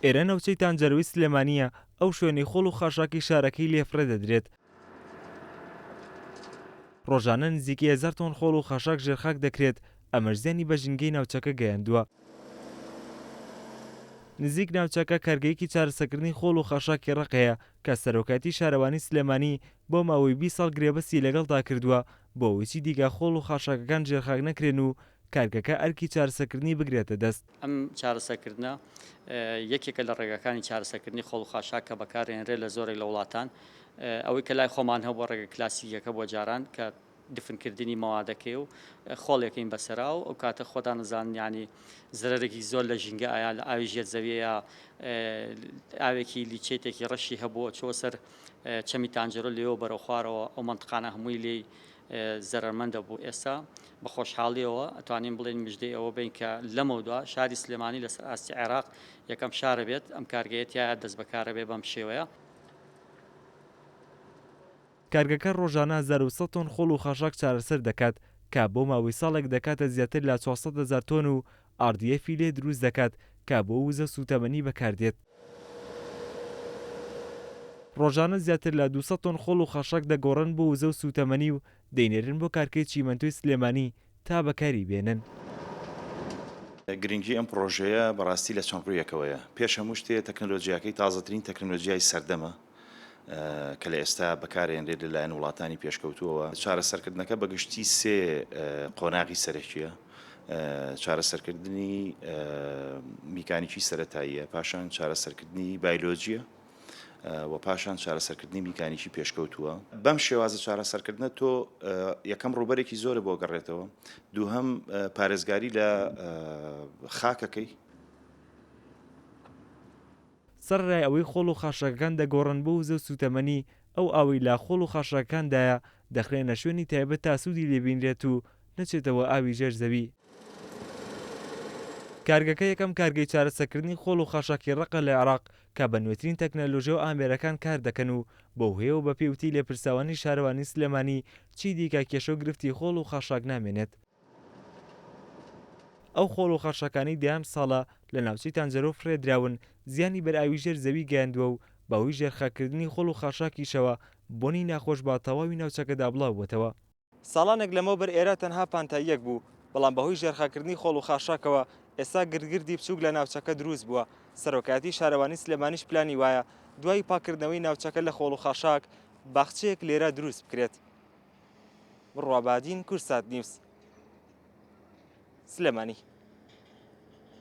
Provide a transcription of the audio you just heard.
ئێرە ناوچەی تانجەرۆی سلێمانییە، ئەو شوێنەی خۆڵ و خاشاکی شارەکەی لێ فڕێ دەدرێت. ڕۆژانە نزیکەی هەزار تۆن خۆڵ و خاشاک ژێرخاک دەکرێت، ئەمەش زیانی بە ژینگەی ناوچەکە گەیاندووە. نزیک ناوچەکە کارگەیەکی چارەسەکردنی خۆڵ و خاشاکی ڕەق هەیە کە سەرۆکایەتی شارەوانی سلێمانی بۆ ماوەی 20 ساڵ گرێبەستی لەگەڵدا کردووە بۆ ئەوەی چیدیکە خۆڵ و خاشاکەکان ژێرخاک نەکرێن و کارگەکە ئەرکی چارەسەکردنی بگرێتە دەست. ئەم چارەسەرکردنە یەکێکە لە ڕێگاکانی چارەسەرکردنی خۆڵ و خاشاک کە بەکارێنرێت لە زۆرێک لە وڵاتان. ئەوەی کە لای خۆمان هەبووە ڕێگە کلاسیکیەکە بووە جاران کە دفنکردنی مەوادەکەی و خۆڵێکەین بەسەرا و ئەو کاتە خۆتان ئەزانن یانی زەرەرێکی زۆر لە ژینگە ئایا لە ئاوی ژێر زەویەیە ئاوێکی لیچێتێکی ڕەشی هەبووە چۆ سەر چەمی تانجەرۆ لێوە بەرەو خوارەوە ئەو مەنتقانە هەمووی لێی زەرەرمەندە بوو ئێستا بە خۆشحاڵیەوە ئەتوانین بڵێین مژدەی ئەوە بین کە لەمەودوا شاری سلێمانی لەسەر ئاستی عێراق یەکەم شارە بێت ئەم کارگەیە تیایا دەست بەکارە بێ بەم شێوەیە. کارگەکە ڕۆژانە 1100 تۆن خۆڵ و خاشاک چارەسەر دەکات کە بۆ ماوەی ساڵێک دەکاتە زیاتر لە 400 هەزار تۆن و RDF ی لێ دروست دەکات کە بۆ وزە سووتەمەنی بەکاردێت. ڕۆژانە زیاتر لە 200 تۆن خۆڵ و خاشاک دەگۆڕن بۆ وزە و سووتەمەنی و دەینێرن بۆ کارگەی چیمەنتۆی سلێمانی تا بەکاری بێنن. گرنگی ئەم پڕۆژەیە بەڕاستی لە چەند ڕوویەکەوەیە، پێش هەموو شتێ تەکنەلۆجیاکەی تازەترین تەکنەلۆجیای سەردەمە کە لە ئێستا بەکارێنرێت لەلایەن وڵاتانی پێشکەوتووەوە. چارەسەرکردنەکە بە گشتی سێ قۆناغی سەرەکییە، چارەسەرکردنی میکانیکی سەرەتاییە، پاشان چارەسەرکردنی بایلۆجییە و پاشان چارەسەرکردنی میکانیکی پێشکەوتووە. بەم شێوازە چارەسەرکردنە تۆ یەکەم ڕووبەرێکی زۆرە بۆ گەڕێتەوە، دووهەم پارێزگاری لە خاکەکەی. سەرەرای ئەوەی خۆڵ و خاشاکەکان دەگۆڕن بۆ وزە و سووتەمەنی، ئەو ئاوەی لە خۆڵ و خاشاکەکاندایە دەخرێنە شوێنی تایبەت تا سوودی لێ بینرێت و نەچێتەوە ئاوی ژێر زەوی. کارگەکە یەکەم کارگەی چارەسەکردنی خۆڵ و خاشاکی ڕەقە لە عێراق کە بە نوێترین تەکنەلۆژیا و ئامێرەکان کار دەکەن و بەو هۆیەوە بەپێی وتەی لێپرسراوانی شارەوانی سلێمانی چیدیکە کێشە و گرفتی خۆڵ و خاشاک نامێنێت. ئەو خۆڵ و خاشاکانەی دەیان ساڵە لە ناوچەی تانجەرۆ فڕێدراون زیانی بەر ئاوی ژێر زەوی گەیاندووە و بەهۆی ژێرخاککردنی خۆڵ و خاشاکیشەوە بۆنی ناخۆش بە تەواوی ناوچەکەدا بڵاوبووەتەوە. ساڵانێک لەمەوبەر ئێرە تەنها پانتاییەک بوو، بەڵام بەهۆی ژێرخاککردنی خۆڵ و خاشاکەوە ئێستا گردگردی بچووک لە ناوچەکە دروست بووە، سەرۆکایەتی شارەوانی سلێمانیش پلانی وایە دوای پاککردنەوەی ناوچەکە لە خۆڵ و خاشاک، باخچەیەک لێرە دروست بکرێت. بڕوا بادین، کوردسات نیوز، سلێمانی.